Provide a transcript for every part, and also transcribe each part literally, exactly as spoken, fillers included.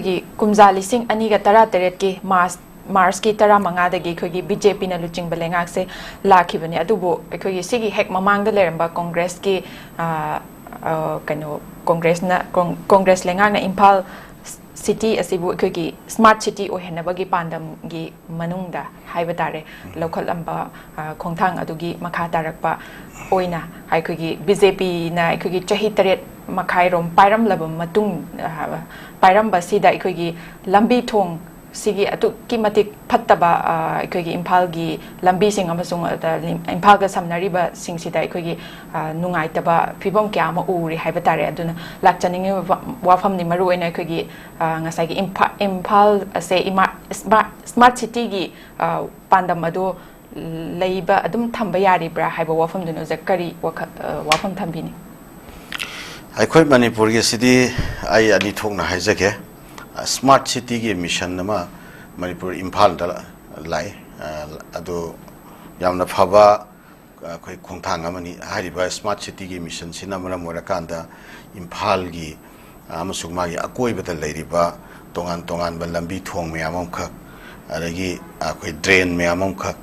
ꯑꯩꯈꯣꯏꯒꯤ ꯀꯨꯝꯖꯥ ꯂꯤꯁꯤꯡ ꯑꯅꯤꯒ ꯇꯔꯥꯇꯔꯦꯠꯀꯤ ꯃꯥꯔꯆ ꯃꯥꯔꯆꯀꯤ ꯇꯔꯥꯃꯉꯥꯗꯒꯤ ꯑꯩꯈꯣꯏꯒꯤ ꯕꯤ ꯖꯦ ꯄꯤꯅ ꯂꯨꯆꯤꯡꯕ ꯂꯩꯉꯥꯛꯁꯦ ꯂꯥꯛꯈꯤꯕꯅꯤ꯫ ꯑꯗꯨꯕꯨ ꯑꯩꯈꯣꯏꯒꯤ ꯁꯤꯒꯤ ꯍꯦꯛ ꯃꯃꯥꯡꯗ ꯂꯩꯔꯝꯕ ꯀꯣꯡꯒ꯭ꯔꯦꯁꯀꯤ, ꯑ, ꯑ, ꯀꯩꯅꯣ, ꯀꯣꯡꯒ꯭ꯔꯦꯁꯅ, ꯀꯣꯡ-, ꯀꯣꯡꯒ꯭ꯔꯦꯁ ꯂꯩꯉꯥꯛꯅ ꯏꯝꯐꯥꯜ ꯁꯤꯇꯤ ꯑꯁꯤꯕꯨ ꯑꯩꯈꯣꯏꯒꯤ ꯁ꯭ꯃꯥꯔꯠ ꯁꯤꯇꯤ ꯑꯣꯏꯍꯟꯅꯕꯒꯤ ꯄꯥꯟꯗꯝꯒꯤ ꯃꯅꯨꯡꯗ ꯍꯥꯏꯕ ꯇꯥꯔꯦ, ꯂꯧꯈꯠꯂꯝꯕ, ꯑ, ꯈꯣꯡꯊꯥꯡ ꯑꯗꯨꯒꯤ ꯃꯈꯥ ꯇꯥꯔꯛꯄ ꯑꯣꯏꯅ ꯑꯩꯈꯣꯏꯒꯤ ꯕꯤ ꯖꯦ ꯄꯤꯅ ꯑꯩꯈꯣꯏꯒꯤ ꯆꯍꯤ ꯇꯔꯦꯠ ꯃꯈꯥꯏꯔꯣꯝ ꯄꯥꯏꯔꯝꯂꯕ ꯃꯇꯨꯡ, ꯑ, ꯄꯥꯏꯔꯝꯕꯁꯤꯗ ꯑꯩꯈꯣꯏꯒꯤ ꯂꯝꯕꯤ ꯊꯣꯡ ꯁꯤꯒꯤ ꯑꯗꯨꯛꯀꯤ ꯃꯇꯤꯛ ꯐꯠꯇꯕ, ꯑ, ꯑꯩꯈꯣꯏꯒꯤ ꯏꯝꯐꯥꯜꯒꯤ ꯂꯝꯕꯤꯁꯤꯡ ꯑꯃꯁꯨꯡ, ꯑ, ꯏꯝꯐꯥꯜꯒ ꯁꯝꯅꯔꯤꯕꯁꯤꯡꯁꯤꯗ ꯑꯩꯈꯣꯏꯒꯤ, ꯑ, ꯅꯨꯡꯉꯥꯏꯇꯕ ꯐꯤꯕꯝ ꯀꯌꯥ ꯑꯃ ꯎꯔꯤ ꯍꯥꯏꯕ ꯇꯥꯔꯦ꯫ ꯑꯗꯨꯅ ꯂꯥꯛꯆꯅꯤꯡꯉꯤꯕ ꯋꯥ-, ꯋꯥꯐꯝꯅꯤ, ꯃꯔꯨꯑꯣꯏꯅ ꯑꯩꯈꯣꯏꯒꯤ, ꯑ, ꯉꯁꯥꯏꯒꯤ ꯏꯝꯐꯥ-, ꯏꯝꯐꯥꯜ ꯑꯁꯦ ꯏꯃꯥ-, ꯏꯁꯃꯥꯔꯠ, ꯁ꯭ꯃꯥꯔꯠ ꯁꯤꯇꯤꯒꯤ, ꯑ, ꯄꯥꯟꯗꯝ ꯑꯗꯨ ꯂꯩꯕ ꯑꯗꯨꯝ ꯊꯝꯕ ꯌꯥꯔꯤꯕ꯭ꯔꯥ ꯍꯥꯏꯕ ꯋꯥꯐꯝꯗꯨꯅ ꯑꯣꯖꯥ ꯀꯔꯤ ꯋꯥꯈꯜ, ꯑ, ꯋꯥꯐꯝ ꯊꯝꯕꯤꯅꯤ? ꯑꯩꯈꯣꯏ ꯃꯅꯤꯄꯨꯔꯒꯤꯁꯤꯗꯤ ꯑꯩ ꯑꯅꯤ ꯊꯣꯛꯅ ꯍꯥꯏꯖꯒꯦ꯫ ꯁ꯭ꯃꯥꯔꯠ ꯁꯤꯇꯤꯒꯤ ꯃꯤꯁꯟ ꯑꯃ ꯃꯅꯤꯄꯨꯔ ꯏꯝꯐꯥꯜꯗ ꯂꯥꯛꯏ꯫ ꯑ, ꯑꯗꯨ ꯌꯥꯝꯅ ꯐꯕ, ꯑ, ꯑꯩꯈꯣꯏ ꯈꯣꯡꯊꯥꯡ ꯑꯃꯅꯤ꯫ ꯍꯥꯏꯔꯤꯕ ꯁ꯭ꯃꯥꯔꯠ ꯁꯤꯇꯤꯒꯤ ꯃꯤꯁꯟꯁꯤꯅ ꯃꯔꯝ ꯑꯣꯏꯔꯀꯥꯟꯗ ꯏꯝꯐꯥꯜꯒꯤ, ꯑ, ꯑꯃꯁꯨꯡ ꯃꯥꯒꯤ ꯑꯀꯣꯏꯕꯗ ꯂꯩꯔꯤꯕ ꯇꯣꯉꯥꯟ ꯇꯣꯉꯥꯟꯕ ꯂꯝꯕꯤ ꯊꯣꯡ ꯃꯌꯥꯝ ꯑꯃꯈꯛ, ꯑꯗꯒꯤ ꯑꯩꯈꯣꯏ ꯗ꯭ꯔꯦꯟ ꯃꯌꯥꯝ ꯑꯃꯈꯛ,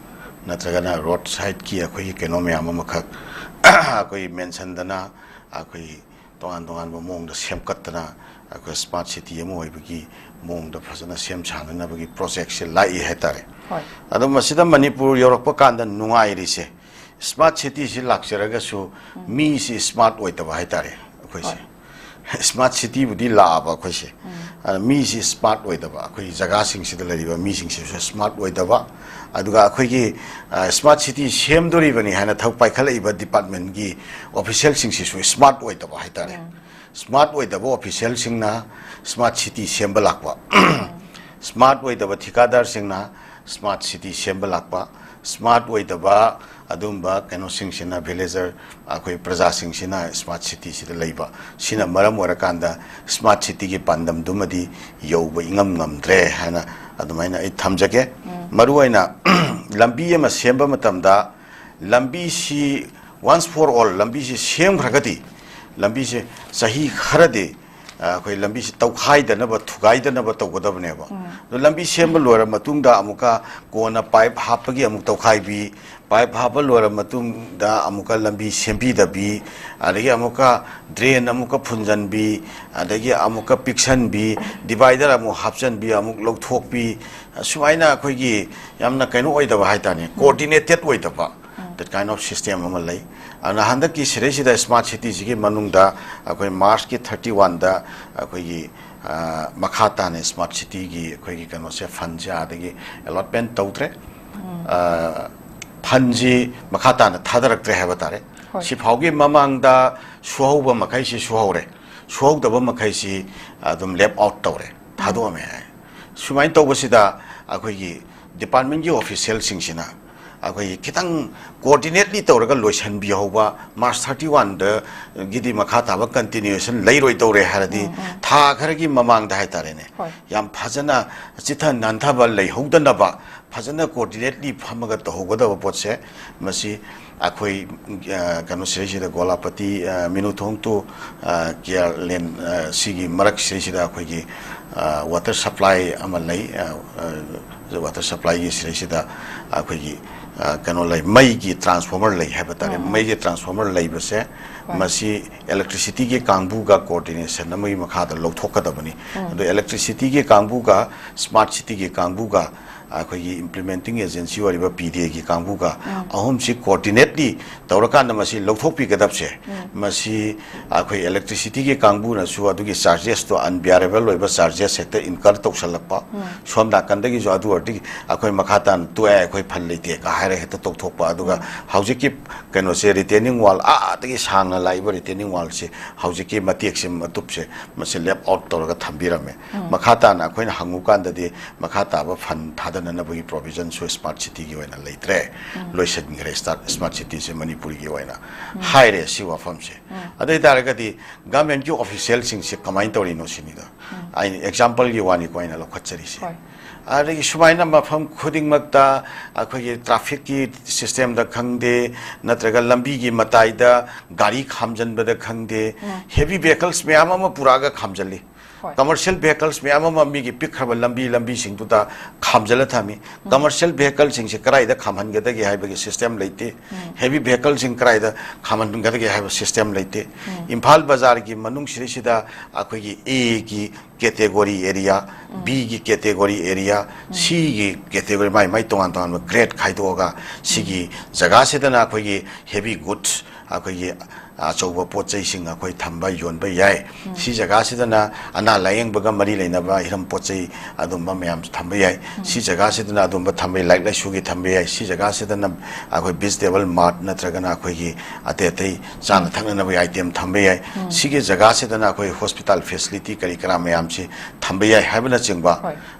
ꯅꯠꯇ꯭ꯔꯒꯅ ꯔꯣꯗ ꯁꯥꯏꯠꯀꯤ ꯑꯩꯈꯣꯏꯒꯤ ꯀꯩꯅꯣ ꯃꯌꯥꯝ ꯑꯃꯈꯛ ꯑꯩꯈꯣꯏ ꯃꯦꯟꯁꯟꯗꯅ, ꯑꯩꯈꯣꯏ ꯇꯣꯉꯥꯟ ꯇꯣꯉꯥꯟꯕ ꯃꯑꯣꯡꯗ ꯁꯦꯝꯒꯠꯇꯅ ꯑꯩꯈꯣꯏ ꯁ꯭ꯃꯥꯔꯠ ꯁꯤꯇꯤ ꯑꯃ ꯑꯣꯏꯕꯒꯤ ꯃꯑꯣꯡꯗ ꯐꯖꯅ ꯁꯦꯝ ꯁꯥꯅꯅꯕꯒꯤ ꯄ꯭ꯔꯣꯖꯦꯛꯁꯦ ꯂꯥꯛꯏ ꯍꯥꯏꯇꯥꯔꯦ꯫ ꯍꯣꯏ꯫ ꯑꯗꯣ ꯃꯁꯤꯗ ꯃꯅꯤꯄꯨꯔ ꯌꯧꯔꯛꯄ ꯀꯥꯟꯗ ꯅꯨꯡꯉꯥꯏꯔꯤꯁꯦ, ꯁ꯭ꯃꯥꯔꯠ ꯁꯤꯇꯤꯁꯤ ꯂꯥꯛꯆꯔꯒꯁꯨ ꯃꯤꯁꯤ ꯁ꯭ꯃꯥꯔꯠ ꯑꯣꯏꯗꯕ ꯍꯥꯏꯇꯥꯔꯦ ꯑꯩꯈꯣꯏꯁꯦ꯫ ꯍꯣꯏ꯫ ꯁ꯭ꯃꯥꯔꯠ ꯁꯤꯇꯤꯕꯨꯗꯤ ꯂꯥꯛꯑꯕ ꯑꯩꯈꯣꯏꯁꯦ, ꯑꯗ ꯃꯤꯁꯤ ꯁ꯭ꯃꯥꯔꯠ ꯑꯣꯏꯗꯕ, ꯑꯩꯈꯣꯏꯒꯤ ꯖꯒꯥꯁꯤꯡꯁꯤꯗ ꯂꯩꯔꯤꯕ ꯃꯤꯁꯤꯡꯁꯤꯁꯨ ꯁ꯭ꯃꯥꯔꯠ ꯑꯣꯏꯗꯕ, ꯑꯗꯨꯒ ꯑꯩꯈꯣꯏꯒꯤ, ꯑ, ꯁ꯭ꯃꯥꯔꯠ ꯁꯤꯇꯤ ꯁꯦꯝꯗꯣꯔꯤꯕꯅꯤ ꯍꯥꯏꯅ ꯊꯕꯛ ꯄꯥꯏꯈꯠꯂꯛꯏꯕ ꯗꯤꯄꯥꯔꯠꯃꯦꯟꯒꯤ ꯑꯣꯐꯤꯁꯤꯌꯦꯜꯁꯤꯡꯁꯤꯁꯨ ꯁ꯭ꯃꯥꯔꯠ ꯑꯣꯏꯗꯕ ꯍꯥꯏꯇꯥꯔꯦ꯫ ꯁ꯭ꯃꯥꯔꯠ ꯑꯣꯏꯗꯕ ꯑꯣꯐꯤꯁꯤꯌꯦꯜꯁꯤꯡꯅ ꯁ꯭ꯃꯥꯔꯠ ꯁꯤꯇꯤ ꯁꯦꯝꯕ ꯂꯥꯛꯄ, ꯁ꯭ꯃꯥꯔꯠ ꯑꯣꯏꯗꯕ ꯊꯤꯀꯥꯗꯥꯔꯁꯤꯡꯅ ꯁ꯭ꯃꯥꯔꯠ ꯁꯤꯇꯤ ꯁꯦꯝꯕ ꯂꯥꯛꯄ, ꯁ꯭ꯃꯥꯔꯠ ꯑꯣꯏꯗꯕ ꯑꯗꯨꯝꯕ ꯀꯩꯅꯣꯁꯤꯡꯁꯤꯅ, ꯚꯤꯂꯦꯖꯔ, ꯑꯩꯈꯣꯏ ꯄ꯭ꯔꯖꯥꯁꯤꯡꯁꯤꯅ ꯁ꯭ꯃꯥꯔꯠ ꯁꯤꯇꯤꯁꯤꯗ ꯂꯩꯕ, ꯁꯤꯅ ꯃꯔꯝ ꯑꯣꯏꯔꯀꯥꯟꯗ ꯁ꯭ꯃꯥꯔꯠ ꯁꯤꯇꯤꯒꯤ ꯄꯥꯟꯗꯝꯗꯨꯃꯗꯤ ꯌꯧꯕ ꯏꯉꯝ ꯉꯝꯗ꯭ꯔꯦ ꯍꯥꯏꯅ ꯑꯗꯨꯃꯥꯏꯅ ꯑꯩ ꯊꯝꯖꯒꯦ꯫ ꯃꯔꯨꯑꯣꯏꯅ ꯂꯝꯕꯤ ꯑꯃ ꯁꯦꯝꯕ ꯃꯇꯝꯗ ꯂꯝꯕꯤꯁꯤ once for all ꯂꯝꯕꯤꯁꯤ ꯁꯦꯝꯈ꯭ꯔꯒꯗꯤ, ꯂꯝꯕꯤꯁꯦ ꯆꯍꯤ ꯈꯔꯗꯤ ꯑꯩꯈꯣꯏ ꯂꯝꯕꯤꯁꯤ ꯇꯧꯈꯥꯏꯗꯅꯕ, ꯊꯨꯒꯥꯏꯗꯅꯕ ꯇꯧꯒꯗꯕꯅꯦꯕ꯫ ꯑꯗꯣ ꯂꯝꯕꯤ ꯁꯦꯝꯕ ꯂꯣꯏꯔ ꯃꯇꯨꯡꯗ ꯑꯃꯨꯛꯀ ꯀꯣꯟꯅ ꯄꯥꯏꯞ ꯍꯥꯞꯄꯒꯤ ꯑꯃꯨꯛ ꯇꯧꯈꯥꯏꯕꯤ, ꯄꯥꯏꯞ ꯍꯥꯞꯄ ꯂꯣꯏꯔ ꯃꯇꯨꯡꯗ ꯑꯃꯨꯛꯀ ꯂꯝꯕꯤ ꯁꯦꯝꯕꯤꯗꯕꯤ, ꯑꯗꯒꯤ ꯑꯃꯨꯛꯀ ꯗ꯭ꯔꯦꯟ ꯑꯃꯨꯛꯀ ꯐꯨꯟꯖꯟꯕꯤ, ꯑꯗꯒꯤ ꯑꯃꯨꯛꯀ ꯄꯤꯛꯁꯟꯕꯤ, ꯗꯤꯚꯥꯏꯗꯔ ꯑꯃꯨꯛ ꯍꯥꯞꯆꯟꯕꯤ, ꯑꯃꯨꯛ ꯂꯧꯊꯣꯛꯄꯤ, ꯁꯨꯃꯥꯏꯅ ꯑꯩꯈꯣꯏꯒꯤ ꯌꯥꯝꯅ ꯀꯩꯅꯣ ꯑꯣꯏꯗꯕ ꯍꯥꯏꯇꯥꯔꯦ, ꯀꯣꯑꯣꯔꯗꯤꯅꯦꯇꯦꯠ ꯑꯣꯏꯗꯕ, that kind of system ꯑꯃ ꯂꯩ꯫ ꯑꯗꯨꯅ ꯍꯟꯗꯛꯀꯤ ꯁꯤꯗꯩꯁꯤꯗ ꯁ꯭ꯃꯥꯔꯠ ꯁꯤꯇꯤꯁꯤꯒꯤ ꯃꯅꯨꯡꯗ ꯑꯩꯈꯣꯏ ꯃꯥꯔꯆꯀꯤ ꯊꯥꯔꯇꯤ ꯋꯥꯟꯗ ꯑꯩꯈꯣꯏꯒꯤ, ꯑ, ꯃꯈꯥ ꯇꯥꯅ ꯁ꯭ꯃꯥꯔꯠ ꯁꯤꯇꯤꯒꯤ ꯑꯩꯈꯣꯏꯒꯤ ꯀꯩꯅꯣꯁꯦ, ꯐꯟꯁꯦ ꯑꯥꯗꯒꯤ ꯑꯦꯂꯣꯠꯃꯦꯟ ꯇꯧꯗ꯭ꯔꯦ꯫ ꯑ, ꯐꯟꯁꯤ ꯃꯈꯥ ꯇꯥꯅ ꯊꯥꯗꯔꯛꯇ꯭ꯔꯦ ꯍꯥꯏꯕ ꯇꯥꯔꯦ꯫ ꯍꯣꯏ꯫ ꯁꯤꯐꯥꯎꯒꯤ ꯃꯃꯥꯡꯗ ꯁꯨꯍꯧꯕ ꯃꯈꯩꯁꯤ ꯁꯨꯍꯧꯔꯦ, ꯁꯨꯍꯧꯗꯕ ꯃꯈꯩꯁꯤ ꯑꯗꯨꯝ ꯂꯦꯞ ꯑꯥꯎꯠ ꯇꯧꯔꯦ, ꯊꯥꯗꯣꯛꯑꯝꯃꯦ ꯍꯥꯏ꯫ ꯁꯨꯃꯥꯏꯅ ꯇꯧꯕꯁꯤꯗ ꯑꯩꯈꯣꯏꯒꯤ ꯗꯤꯄꯥꯔꯠꯃꯦꯟꯒꯤ ꯑꯣꯐꯤꯁꯤꯌꯦꯜꯁꯤꯡꯁꯤꯅ ꯑꯩꯈꯣꯏꯒꯤ ꯈꯤꯇꯪ ꯀꯣꯑꯣꯔꯗꯤꯅꯦꯠꯂꯤ ꯇꯧꯔꯒ ꯂꯣꯏꯁꯤꯟꯕꯤꯍꯧꯕ, ꯃꯥꯔꯆ ꯊꯥꯔꯇꯤ ꯋꯥꯟꯗꯒꯤꯗꯤ ꯃꯈꯥ ꯇꯥꯕ ꯀꯟꯇꯤꯅ꯭ꯌꯨꯑꯦꯁꯟ ꯂꯩꯔꯣꯏꯗꯧꯔꯦ ꯍꯥꯏꯔꯗꯤ, ꯎꯝ, ꯎꯝ꯫ ꯊꯥ ꯈꯔꯒꯤ ꯃꯃꯥꯡꯗ ꯍꯥꯏꯇꯥꯔꯦꯅꯦ, ꯍꯣꯏ꯫ ꯌꯥꯝ ꯐꯖꯅ ꯆꯤꯊ ꯅꯥꯟꯊꯕ ꯂꯩꯍꯧꯗꯅꯕ, ꯐꯖꯅ ꯀꯣꯑꯣꯔꯗꯤꯅꯦꯠꯂꯤ ꯐꯝꯃꯒ ꯇꯧꯍꯧꯒꯗꯕ ꯄꯣꯠꯁꯦ, ꯃꯁꯤ ꯑꯩꯈꯣꯏ, ꯑ, ꯀꯩꯅꯣ ꯁꯤꯗꯩꯁꯤꯗ ꯒꯣꯂꯥꯄꯇꯤ, ꯑ, ꯃꯤꯅꯨꯊꯣꯡ to, ꯑ, ꯀꯤꯌꯥꯔꯂꯦꯟ, ꯑ, ꯁꯤꯒꯤ ꯃꯔꯛ ꯁꯤꯗꯩꯁꯤꯗ ꯑꯩꯈꯣꯏꯒꯤ, ꯑ, ꯋꯥꯇꯔ ꯁꯄ꯭ꯂꯥꯏ ꯑꯃ ꯂꯩ꯫ ꯑ, ꯑ, ꯋꯥꯇꯔ ꯁꯄ꯭ꯂꯥꯏꯒꯤ ꯁꯤꯗꯩꯁꯤꯗ ꯑꯩꯈꯣꯏꯒꯤ, ꯑ, ꯀꯩꯅꯣ ꯂꯩ, ꯃꯩꯒꯤ ꯇ꯭ꯔꯥꯟꯁꯐꯣꯔꯃꯔ ꯂꯩ ꯍꯥꯏꯕ ꯇꯥꯔꯦ꯫ ꯎꯝ, ꯎꯝ꯫ ꯃꯩꯒꯤ ꯇ꯭ꯔꯥꯟꯁꯐꯣꯔꯃꯔ ꯂꯩꯕꯁꯦ, ꯍꯣꯏ꯫ ꯃꯁꯤ ꯏꯂꯦꯛꯇ꯭ꯔꯤꯁꯤꯇꯤꯒꯤ ꯀꯥꯡꯕꯨꯒ ꯀꯣꯑꯣꯔꯗꯤꯅꯦꯁꯟ ꯑꯃꯒꯤ ꯃꯈꯥꯗ ꯂꯧꯊꯣꯛꯀꯗꯕꯅꯤ꯫ ꯎꯝ꯫ ꯑꯗꯣ ꯏꯂꯦꯛꯇ꯭ꯔꯤꯁꯤꯇꯤꯒꯤ ꯀꯥꯡꯕꯨꯒ ꯁ꯭ꯃꯥꯔꯠ ꯁꯤꯇꯤꯒꯤ ꯀꯥꯡꯕꯨꯒ ꯑꯩꯈꯣꯏꯒꯤ ꯏꯝꯄ꯭ꯂꯤꯃꯦꯟꯇꯤꯡ ꯑꯦꯖꯦꯟꯁꯤ ꯑꯣꯏꯔꯤꯕ ꯄꯤ ꯗꯤ ꯑꯦꯒꯤ ꯀꯥꯡꯕꯨꯒ ꯎꯝ꯫ ꯑꯍꯨꯝꯁꯤ ꯀꯣꯑꯣꯔꯗꯤꯅꯦꯠꯂꯤ ꯇꯧꯔꯀꯥꯟꯗ ꯃꯁꯤ ꯂꯧꯊꯣꯛꯄꯤꯒꯗꯕꯁꯦ, ꯎꯝ꯫ ꯃꯁꯤ ꯑꯩꯈꯣꯏ ꯏꯂꯦꯛꯇ꯭ꯔꯤꯁꯤꯇꯤꯒꯤ ꯀꯥꯡꯕꯨꯅꯁꯨ ꯑꯗꯨꯒꯤ ꯆꯥꯔꯖꯦꯁꯇꯣ, ꯑꯟꯕꯤꯌꯥꯔꯦꯕꯜ ꯑꯣꯏꯕ ꯆꯥꯔꯖꯦꯁ ꯍꯦꯛꯇ ꯏꯟꯀꯔ ꯇꯧꯁꯜꯂꯛꯄ, ꯎꯝ꯫ ꯁꯣꯝ ꯅꯥꯀꯟꯗꯒꯤꯁꯨ ꯑꯗꯨ ꯑꯣꯏꯔꯗꯤ ꯑꯩꯈꯣꯏ ꯃꯈꯥ ꯇꯥꯅ ꯇꯣꯛꯑꯦ, ꯑꯩꯈꯣꯏ ꯐꯟ ꯂꯩꯇꯦ ꯀ ꯍꯥꯏꯔꯒ ꯍꯦꯛꯇ ꯇꯧꯊꯣꯛꯄ꯫ ꯑꯗꯨꯒ ꯎꯝ꯫ ꯍꯧꯖꯤꯛꯀꯤ ꯀꯩꯅꯣꯁꯦ, ꯔꯤꯇꯦꯅꯤꯡ ꯋꯥꯜ, ꯑꯥꯗꯒꯤ ꯁꯥꯡꯅ ꯂꯥꯛꯏꯕ ꯔꯤꯇꯦꯅꯤꯡ ꯋꯥꯜꯁꯦ, ꯍꯧꯖꯤꯛꯀꯤ ꯃꯇꯦꯛꯁꯦ, ꯃꯇꯨꯞꯁꯦ, ꯃꯁꯤ ꯂꯦꯞ ꯑꯥꯎꯠ ꯇꯧꯔꯒ ꯊꯝꯕꯤꯔꯝꯃꯦ꯫ ꯎꯝ꯫ ꯃꯈꯥ ꯇꯥꯅ ꯑꯩꯈꯣꯏꯅ ꯍꯪꯉꯨꯀꯥꯟꯗꯗꯤ ꯃꯈꯥ ꯇꯥꯕ ꯐꯟ ꯊꯥꯗ ꯅꯅꯕꯒꯤ ꯄ꯭ꯔꯣꯚꯤꯖꯟꯁꯨ ꯁ꯭ꯃꯥꯔꯠ ꯁꯤꯇꯤꯒꯤ ꯑꯣꯏꯅ ꯂꯩꯇ꯭ꯔꯦ꯫ ꯂꯣꯏꯁꯤꯟꯈ꯭ꯔꯦ ꯁ꯭ꯇꯥꯔꯠ ꯁ꯭ꯃꯥꯔꯠ ꯁꯤꯇꯤꯁꯦ ꯃꯅꯤꯄꯨꯔꯒꯤ ꯑꯣꯏꯅ꯫ ꯍꯥꯏꯔꯦ ꯁꯤ ꯋꯥꯐꯝꯁꯦ꯫ ꯑꯗꯨ ꯑꯣꯏ ꯇꯥꯔꯒꯗꯤ ꯒꯚꯔꯟꯃꯦꯟꯠꯀꯤ ꯑꯣꯐꯤꯁꯤꯌꯦꯜꯁꯤꯡꯁꯦ ꯀꯃꯥꯏꯅ ꯇꯧꯔꯤꯅꯣ ꯁꯤꯅꯤꯗ꯫ ꯑꯩꯅ ꯑꯦꯛꯖꯥꯝꯄꯜꯒꯤ ꯋꯥꯅꯤꯀꯣ ꯑꯩꯅ ꯂꯧꯈꯠꯆꯔꯤꯁꯦ꯫ ꯑꯗꯒꯤ ꯁꯨꯃꯥꯏꯅ ꯃꯐꯝ ꯈꯨꯗꯤꯡꯃꯛꯇ ꯑꯩꯈꯣꯏꯒꯤ ꯇ꯭ꯔꯥꯐꯤꯛꯀꯤ ꯁꯤꯁꯇꯦꯝꯗ ꯈꯪꯗꯦ, ꯅꯠꯇ꯭ꯔꯒ ꯂꯝꯕꯤꯒꯤ ꯃꯇꯥꯏꯗ ꯒꯥꯔꯤ ꯈꯥꯝꯖꯟꯕꯗ ꯈꯪꯗꯦ, ꯍꯦꯚꯤ ꯚꯦꯍꯤꯀꯜꯁ ꯃꯌꯥꯝ ꯑꯃ ꯄꯨꯔꯛꯑꯒ ꯈꯥꯝꯖꯜꯂꯤ꯫ ꯀꯃꯔꯁꯤꯌꯦꯜ ꯚꯦꯍꯤꯀꯜꯁ ꯃꯌꯥꯝ ꯑꯃ ꯃꯤꯒꯤ ꯄꯤꯛꯈ꯭ꯔꯕ ꯂꯝꯕꯤ ꯂꯝꯕꯤꯁꯤꯡꯗꯨꯗ ꯈꯥꯝꯖꯜꯂ ꯊꯝꯃꯤ꯫ ꯀꯃꯔꯁꯤꯌꯦꯜ ꯚꯦꯍꯤꯀꯜꯁꯤꯡꯁꯦ ꯀꯗꯥꯏꯗ ꯈꯥꯝꯍꯟꯒꯗꯒꯦ ꯍꯥꯏꯕꯒꯤ ꯁꯤꯁꯇꯦꯝ ꯂꯩꯇꯦ꯫ ꯍꯦꯚꯤ ꯚꯦꯍꯤꯀꯜꯁꯤꯡ ꯀꯗꯥꯏꯗ ꯈꯥꯝꯍꯟꯒꯗꯒꯦ ꯍꯥꯏꯕ ꯁꯤꯁꯇꯦꯝ ꯂꯩꯇꯦ꯫ ꯏꯝꯐꯥꯜ ꯕꯖꯥꯔꯒꯤ ꯃꯅꯨꯡꯁꯤꯗꯩꯁꯤꯗ ꯑꯩꯈꯣꯏꯒꯤ ꯑꯦꯒꯤ ꯀꯦꯇꯦꯒꯣꯔꯤ ꯑꯦꯔꯤꯌꯥ, ꯕꯤꯒꯤ ꯀꯦꯇꯦꯒꯣꯔꯤ ꯑꯦꯔꯤꯌꯥ, ꯁꯤꯒꯤ ꯀꯦꯇꯦꯒꯣꯔꯤ ꯃꯥꯏ ꯃꯥꯏ ꯇꯣꯉꯥꯟ ꯇꯣꯉꯥꯟꯕ ꯒ꯭ꯔꯦꯗ ꯈꯥꯏꯗꯣꯛꯑꯒ ꯁꯤꯒꯤ ꯖꯒꯥꯁꯤꯗꯅ ꯑꯩꯈꯣꯏꯒꯤ ꯍꯦꯚꯤ ꯒꯨꯗꯁ, ꯑꯩꯈꯣꯏꯒꯤ ꯑꯆꯧꯕ ꯄꯣꯠ ꯆꯩꯁꯤꯡ ꯑꯩꯈꯣꯏ ꯊꯝꯕ ꯌꯣꯟꯕ ꯌꯥꯏ꯫ ꯁꯤ ꯖꯒꯥꯁꯤꯗꯅ ꯑꯅꯥ ꯂꯥꯌꯦꯡꯕꯒ ꯃꯔꯤ ꯂꯩꯅꯕ ꯍꯤꯔꯝ ꯄꯣꯠ ꯆꯩ ꯑꯗꯨꯝꯕ ꯃꯌꯥꯝ ꯊꯝꯕ ꯌꯥꯏ꯫ ꯁꯤ ꯖꯒꯥꯁꯤꯗꯅ ꯑꯗꯨꯝꯕ ꯊꯝꯕ ꯌꯥꯏ, ꯂꯥꯏꯔꯤꯛ ꯂꯥꯏꯁꯨꯒꯤ ꯊꯝꯕ ꯌꯥꯏ꯫ ꯁꯤ ꯖꯒꯥꯁꯤꯗꯅ ꯑꯩꯈꯣꯏ ꯚꯤꯖꯤꯇꯦꯕꯜ ꯃꯥꯔꯠ ꯅꯠꯇ꯭ꯔꯒꯅ ꯑꯩꯈꯣꯏꯒꯤ ꯑꯇꯩ ꯑꯇꯩ ꯆꯥꯅ ꯊꯛꯅꯅꯕꯒꯤ ꯑꯥꯏꯇꯦꯝ ꯊꯝꯕ ꯌꯥꯏ꯫ ꯁꯤꯒꯤ ꯖꯒꯥꯁꯤꯗꯅ ꯑꯩꯈꯣꯏ ꯍꯣꯁꯄꯤꯇꯥꯜ ꯐꯦꯁꯤꯂꯤꯇꯤ ꯀꯔꯤ ꯀꯔꯥ ꯃꯌꯥꯝꯁꯤ ꯊꯝꯕ ꯌꯥꯏ ꯍꯥꯏꯕꯅꯆꯤꯡꯕ꯫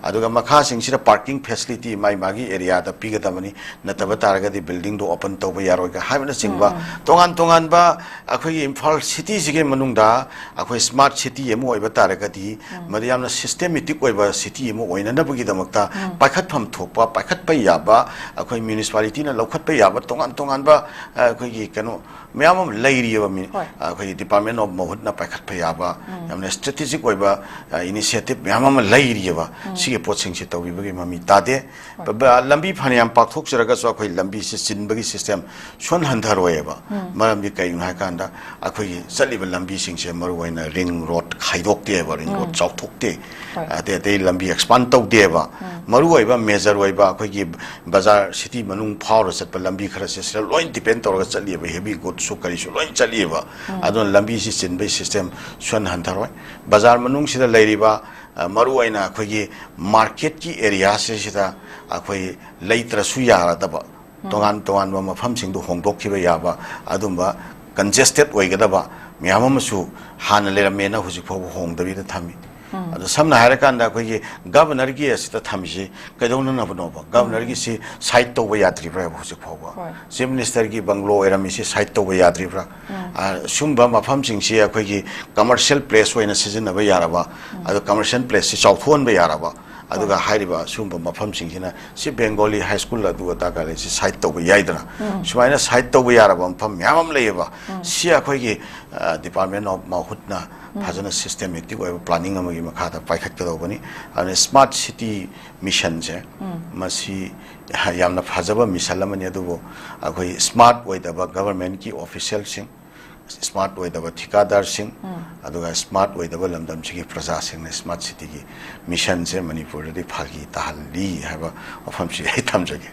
ꯑꯗꯨꯒ ꯃꯈꯥꯁꯤꯡꯁꯤꯗ ꯄꯥꯔꯀꯤꯡ ꯐꯦꯁꯤꯂꯤꯇꯤ ꯃꯥꯏ ꯃꯥꯒꯤ ꯑꯦꯔꯤꯌꯥꯗ ꯄꯤꯒꯗꯕꯅꯤ, ꯅꯠꯇꯕ ꯇꯥꯔꯒꯗꯤ ꯕꯤꯜꯗꯤꯡꯗꯣ ꯑꯣꯄꯟ ꯇꯧꯕ ꯌꯥꯔꯣꯏꯒ ꯍꯥꯏꯕꯅꯆꯤꯡꯕ ꯇꯣꯉꯥꯟ ꯇꯣꯉꯥꯟꯕ ꯑꯩꯈꯣꯏꯒꯤ ꯏꯝꯐꯥꯜ ꯁꯤꯇꯤꯁꯤꯒꯤ ꯃꯅꯨꯡꯗ ꯑꯩꯈꯣꯏ ꯁ꯭ꯃꯥꯔꯠ ꯁꯤꯇꯤ ꯑꯃ ꯑꯣꯏꯕ ꯇꯥꯔꯒꯗꯤ ꯃꯗꯨ ꯌꯥꯝꯅ ꯁꯤꯁꯇꯦꯃꯦꯇꯤꯛ ꯑꯣꯏꯕ ꯁꯤꯇꯤ ꯑꯃ ꯑꯣꯏꯅꯅꯕꯒꯤꯗꯃꯛꯇ ꯄꯥꯏꯈꯠꯐꯝ ꯊꯣꯛꯄ, ꯄꯥꯏꯈꯠꯄ ꯌꯥꯕ, ꯑꯩꯈꯣꯏ ꯃ꯭ꯌꯨꯅꯤꯁꯤꯄꯥꯂꯤꯇꯤꯅ ꯂꯧꯈꯠꯄ ꯌꯥꯕ ꯇꯣꯉꯥꯟ ꯇꯣꯉꯥꯟꯕ ꯑꯩꯈꯣꯏꯒꯤ ꯀꯩꯅꯣ ꯃꯌꯥꯝ ꯑꯃ ꯂꯩꯔꯤꯑꯕ꯫ ꯃꯤ-, ꯑꯩꯈꯣꯏꯒꯤ ꯗꯤꯄꯥꯔꯠꯃꯦꯟ ꯑꯣꯐ ꯃꯍꯨꯠꯅ ꯄꯥꯏꯈꯠꯄ ꯌꯥꯕ ꯌꯥꯝꯅ ꯁ꯭ꯇ꯭ꯔꯦꯇꯦꯖꯤꯛ ꯑꯣꯏꯕ ꯏꯅꯤꯁꯤꯌꯦꯇꯤꯚ ꯃꯌꯥꯝ ꯑꯃ ꯂꯩꯔꯤꯑꯕ꯫ ꯁꯤꯒꯤ ꯄꯣꯠꯁꯤꯡꯁꯤ ꯇꯧꯕꯤꯕꯒꯤ ꯃꯃꯤ ꯇꯥꯗꯦ꯫ ꯕ-, ꯕ-, ꯂꯝꯕꯤ ꯐꯅꯌꯥꯝ ꯄꯥꯛꯊꯣꯛꯆꯔꯒꯁꯨ ꯑꯩꯈꯣꯏ ꯂꯝꯕꯤꯁꯤ ꯆꯤꯟꯕꯒꯤ ꯁꯤꯁꯇꯦꯝ ꯁꯨꯍꯟ ꯍꯟꯊꯔꯣꯏꯑꯕ꯫ ꯃꯔꯝꯗꯤ ꯀꯩꯒꯤꯅꯣ ꯍꯥꯏꯀꯥꯟꯗ ꯑꯩꯈꯣꯏꯒꯤ ꯆꯠꯂꯤꯕ ꯂꯝꯕꯤꯁꯤꯡꯁꯦ ꯃꯔꯨ ꯑꯣꯏꯅ ꯔꯤꯡ ꯔꯣꯗ ꯈꯥꯏꯗꯣꯛꯇꯦꯕ, ꯔꯤꯡ ꯔꯣꯗ ꯆꯥꯎꯊꯣꯛꯇꯦ꯫ ꯑꯇꯩ ꯑꯇꯩ ꯂꯝꯕꯤ ꯑꯦꯛꯁꯄꯥꯟ ꯇꯧꯗꯦꯕ꯫ ꯃꯔꯨ ꯑꯣꯏꯕ ꯃꯦꯖꯔ ꯑꯣꯏꯕ ꯑꯩꯈꯣꯏꯒꯤ ꯕꯖꯥꯔ ꯁꯤꯇꯤ ꯃꯅꯨꯡ ꯐꯥꯎꯔ ꯆꯠꯄ ꯂꯝꯕꯤ ꯈꯔꯁꯦ ꯁꯤꯗ ꯂꯣꯏ ꯗꯤꯄꯦꯟ ꯇꯧꯔꯒ ꯆꯠꯂꯤꯑꯕ, ꯍꯦꯚꯤ ꯒꯨꯗꯁꯨ ꯀꯔꯤꯁꯨ ꯂꯣꯏ ꯆꯠꯂꯤꯑꯕ꯫ ꯑꯗꯨꯅ ꯂꯝꯕꯤꯁꯤ ꯆꯤꯟꯕꯒꯤ ꯁꯤꯁꯇꯦꯝ ꯁꯨꯍꯟ ꯍꯟꯊꯔꯣꯏ꯫ ꯕꯖꯥꯔ ꯃꯅꯨꯡꯁꯤꯗ ꯂꯩꯔꯤꯕ, ꯑ, ꯃꯔꯨ ꯑꯣꯏꯅ ꯑꯩꯈꯣꯏꯒꯤ ꯃꯥꯔꯀꯦꯠꯀꯤ ꯑꯦꯔꯤꯌꯥꯁꯤꯁꯤꯗ ꯑꯩꯈꯣꯏ ꯂꯩꯇ꯭ꯔꯁꯨ ꯌꯥꯔꯗꯕ ꯇꯣꯉꯥꯟ ꯇꯣꯉꯥꯟꯕ ꯃꯐꯝꯁꯤꯡꯗꯨ ꯍꯣꯡꯗꯣꯛꯈꯤꯕ ꯌꯥꯕ ꯑꯗꯨꯝꯕ ꯀꯟꯖꯦꯁꯇꯦꯠ ꯑꯣꯏꯒꯗꯕ ꯃꯌꯥꯝ ꯑꯃꯁꯨ ꯍꯥꯟꯅ ꯂꯩꯔꯝꯃꯦꯅ ꯍꯧꯖꯤꯛ ꯐꯥꯎꯕ ꯍꯣꯡꯗꯕꯤꯗ ꯊꯝꯃꯤ꯫ ꯑꯗꯣ ꯁꯝꯅ ꯍꯥꯏꯔꯀꯥꯟꯗ ꯑꯩꯈꯣꯏꯒꯤ ꯒꯕꯔꯅꯔꯒꯤ ꯑꯁꯤꯗ ꯊꯝꯃꯤꯁꯤ ꯀꯩꯗꯧꯅꯅꯕꯅꯣꯕ? ꯒꯕꯔꯅꯔꯒꯤꯁꯤ ꯁꯥꯏꯠ ꯇꯧꯕ ꯌꯥꯗ꯭ꯔꯤꯕ꯭ꯔꯥ ꯍꯧꯖꯤꯛ ꯐꯥꯎꯕ? ꯍꯣꯏ꯫ ꯆꯤꯐ ꯃꯤꯅꯤꯁꯇꯔꯒꯤ ꯕꯪꯒ꯭ꯂꯣ ꯑꯣꯏꯔꯝꯃꯤꯁꯤ ꯁꯥꯏꯠ ꯇꯧꯕ ꯌꯥꯗ꯭ꯔꯤꯕ꯭ꯔꯥ? ꯑ, ꯁꯨꯝꯕ ꯃꯐꯝꯁꯤꯡꯁꯤ ꯑꯩꯈꯣꯏꯒꯤ ꯀꯃꯔꯁꯤꯌꯦꯜ ꯄ꯭ꯂꯦꯁ ꯑꯣꯏꯅ ꯁꯤꯖꯤꯟꯅꯕ ꯌꯥꯔꯕ, ꯑꯗꯣ ꯀꯃꯔꯁꯤꯌꯦꯜ ꯄ꯭ꯂꯦꯁꯁꯤ ꯆꯥꯎꯊꯣꯛꯍꯟꯕ ꯌꯥꯔꯕ, ꯑꯗꯨꯒ ꯍꯥꯏꯔꯤꯕ ꯁꯤꯒꯨꯝꯕ ꯃꯐꯝꯁꯤꯡꯁꯤꯅ ꯁꯤ ꯕꯦꯡꯒꯣꯂꯤ ꯍꯥꯏ ꯁ꯭ꯀꯨꯜ ꯑꯗꯨ ꯑꯗꯥ ꯀꯥꯂꯦꯟꯁꯤ ꯁꯥꯏꯠ ꯇꯧꯕ ꯌꯥꯏꯗꯅ, ꯁꯨꯃꯥꯏꯅ ꯁꯥꯏꯠ ꯇꯧꯕ ꯌꯥꯔꯕ ꯃꯐꯝ ꯃꯌꯥꯝ ꯑꯃ ꯂꯩꯌꯦꯕ꯫ ꯁꯤ ꯑꯩꯈꯣꯏꯒꯤ ꯗꯤꯄꯥꯔꯠꯃꯦꯟ ꯑꯣꯐ ꯃꯥꯍꯨꯠꯅ ꯐꯖꯅ ꯁꯤꯁꯇꯦꯃꯦꯇꯤꯛ ꯑꯣꯏꯕ ꯄ꯭ꯂꯥꯅꯤꯡ ꯑꯃꯒꯤ ꯃꯈꯥꯗ ꯄꯥꯏꯈꯠꯀꯗꯧꯕꯅꯤ꯫ ꯑꯗꯨꯅ ꯁ꯭ꯃꯥꯔꯠ ꯁꯤꯇꯤ ꯃꯤꯁꯟꯁꯦ ꯃꯁꯤ ꯌꯥꯝꯅ ꯐꯖꯕ ꯃꯤꯁꯟ ꯑꯃꯅꯤ, ꯑꯗꯨꯕꯨ ꯑꯩꯈꯣꯏ ꯁ꯭ꯃꯥꯔꯠ ꯑꯣꯏꯗꯕ ꯒꯕꯔꯃꯦꯟꯀꯤ ꯑꯣꯐꯤꯁꯤꯌꯦꯜꯁꯤꯡ, ꯁ꯭ꯃꯥꯔꯠ ꯑꯣꯏꯗꯕ ꯊꯤꯀꯥꯗꯥꯔꯁꯤꯡ, ꯑꯗꯨꯒ ꯁ꯭ꯃꯥꯔꯠ ꯑꯣꯏꯗꯕ ꯂꯝꯗꯝꯁꯤꯒꯤ ꯄ꯭ꯔꯖꯥꯁꯤꯡꯅ ꯁ꯭ꯃꯥꯔꯠ ꯁꯤꯇꯤꯒꯤ ꯃꯤꯁꯟꯁꯦ ꯃꯅꯤꯄꯨꯔꯗꯗꯤ ꯐꯥꯒꯤ ꯇꯥꯍꯜꯂꯤ ꯍꯥꯏꯕ ꯋꯥꯐꯝꯁꯤ ꯑꯩ ꯊꯝꯖꯒꯦ꯫